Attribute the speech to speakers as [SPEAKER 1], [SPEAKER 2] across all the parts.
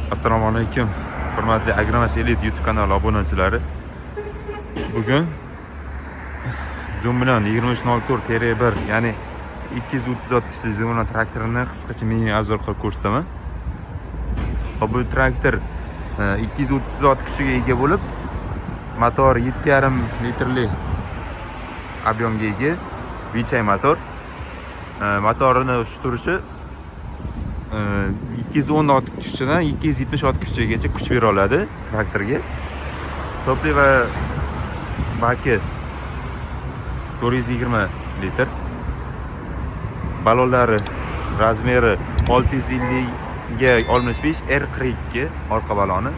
[SPEAKER 1] Assalomu alaykum, hurmatli Agromash Elite YouTube kanali obunachilari. Bugun Zoomlion 2304 TR1, ya'ni 230 ot kuchli Zoomlion traktorini qisqacha mini obzor qilib ko'rsataman. Hop, bu traktor 230 ot kuchiga ega bo'lib, motor 7,5 litrli объемga ega Vichai motor. Motorini turishi 210 ot kuchidan 270 ot kuchigacha kuch bera oladi traktorga. Топлива baki 420 litr. Balonlari размери 650 ga 65 R42 orqa baloni.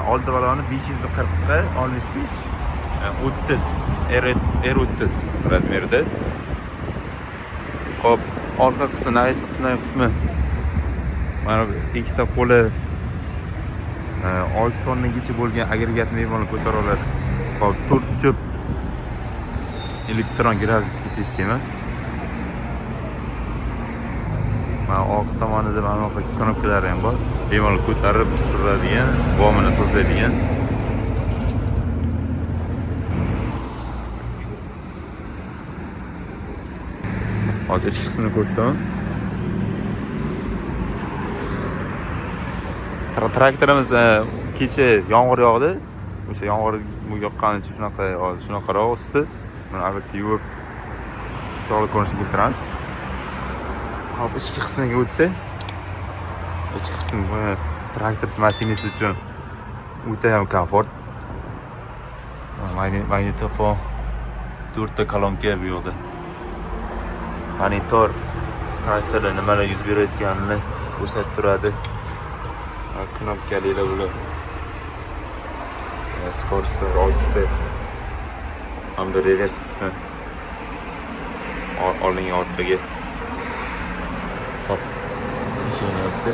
[SPEAKER 1] Oldi baloni 540 ga 65 30 R30 размерida. Hop, orqa qismi, навес qismi mana bu ikkita qo'li 6 tonnagacha bo'lgan agregatni bemalol ko'tara oladi. Hop, 4 cho'p elektron gidravlik sistema. Mana orqa tomonida mana bunaqa knopkalari ham bor. Bemalol ko'tarib tushiradigan, bomini sozlaydigan. Hozir ichki qismini ko'rsam. Traktorimiz kecha yomg'ir yog'di. O'sha yomg'ir yoqqani uchun shunaqa shunaqaroq usti. Buni albatta yuvib chiroyli ko'rinishga keltiramiz. Hop, ichki qismiga o'tsak, ichki qism traktor mashinasi uchun o'ta ham komfort. Magnitofon, to'rtta kolonka bu yoqda. Monitor traktorda nimalar yuz berayotganini ko'rsatib turadi. Knopkalilar bular. Скоростlar oltita. Hamda revers qismi. Oldinga orqaga. Hop. Eshigini yopsa.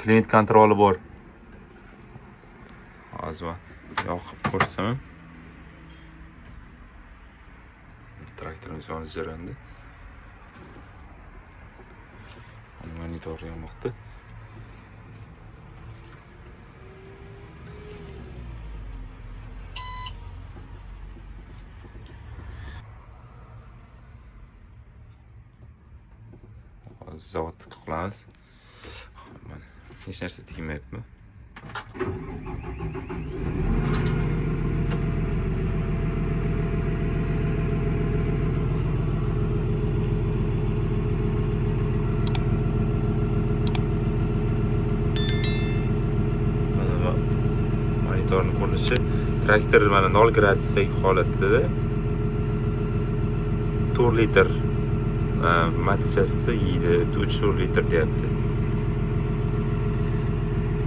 [SPEAKER 1] Klimat kontroli bor. Hozir man yoqib ko'rsam. Traktorimiz yonish jarayonida. Monitor yonmoqda. Hozir zavodni qilamiz. Mana hech narsa tegmayapmi? Mana bu monitorning ko'rinishi. Traktor mana 0 gradusdagi holatida 4 litr matichasida yeydi, 3 litr deyapti.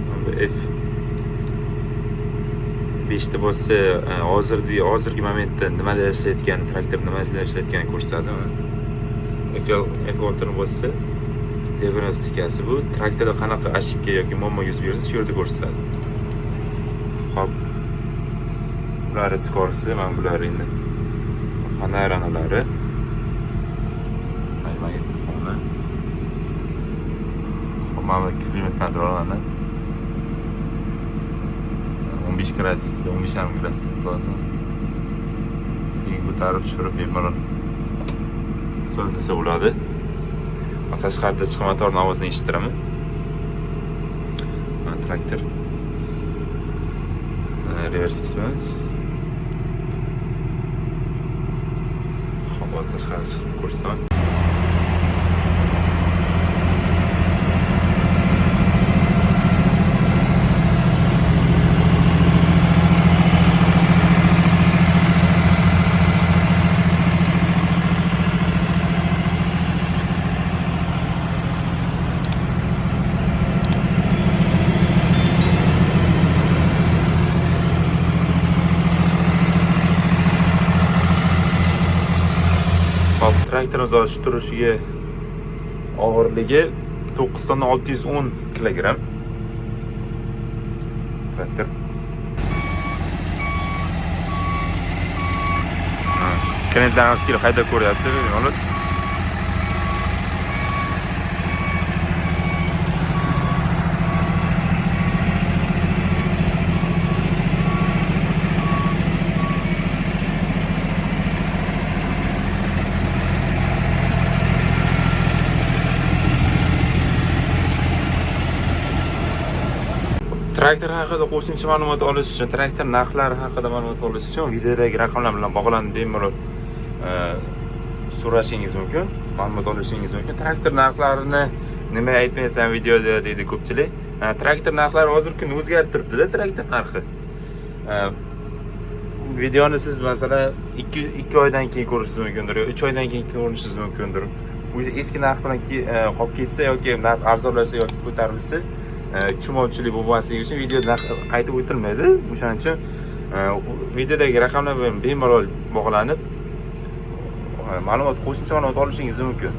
[SPEAKER 1] Mana bu F 5 ta bossa, hozirgi momentda nimada ishlayotgani, traktor nimada ishlayotganini ko'rsatadi. Mana F6 ni bossa, diagnostikasi bu. Traktorda qanaqa ошибка yoki muammo yuz bersa, shu yerda ko'rsatadi. Hop. Bular скорости, mana bular endi fonaranalari. Magnitofoni. Hop, mana bu klimat kontroli mana. 15 gradus, 15,5 gradus qiladi. Sekin ko'tarib tushirib bemalol sozlasa bo'ladi. Hozir tashqarida chiqib motorni ovozini eshittiraman. Mana traktor. Revers qismi. Hop, hozir tashqari chiqib ko'rsataman. Hop, traktorimiz hozir shu turishiga og'irligi 9 tonna 610 kilogramm. Traktor. Ha, klientlarimiz kelib haydab ko'ryapti, bemalol. Traktor haqida qo'shimcha ma'lumot olish uchun, traktor narxlari haqida ma'lumot olish uchun videodagi raqamlar bilan bog'lanib, bemalol so'rashingiz mumkin, ma'lumot olishingiz mumkin. Traktor narxlarini nima aytmaysan videoda, deydi ko'pchilik. Traktor narxlari hozirgi kunda o'zgarib turibdi-da, traktor narxi. Videoni siz, masalan, 2 oydan keyin ko'rishingiz mumkindir yo 3 oydan keyin ko'rishingiz mumkindir. O'sha eski narx bilan qolib ketsa yoki narx arzonlashsa yoki ko'tarilsa, tushunmovchilik bo'lmasligi uchun video narx aytib o'tilmaydi. O'shaning uchun videodagi raqamlar bilan bemalol bog'lanib, ma'lumot, qo'shimcha ma'lumot olishingiz mumkin.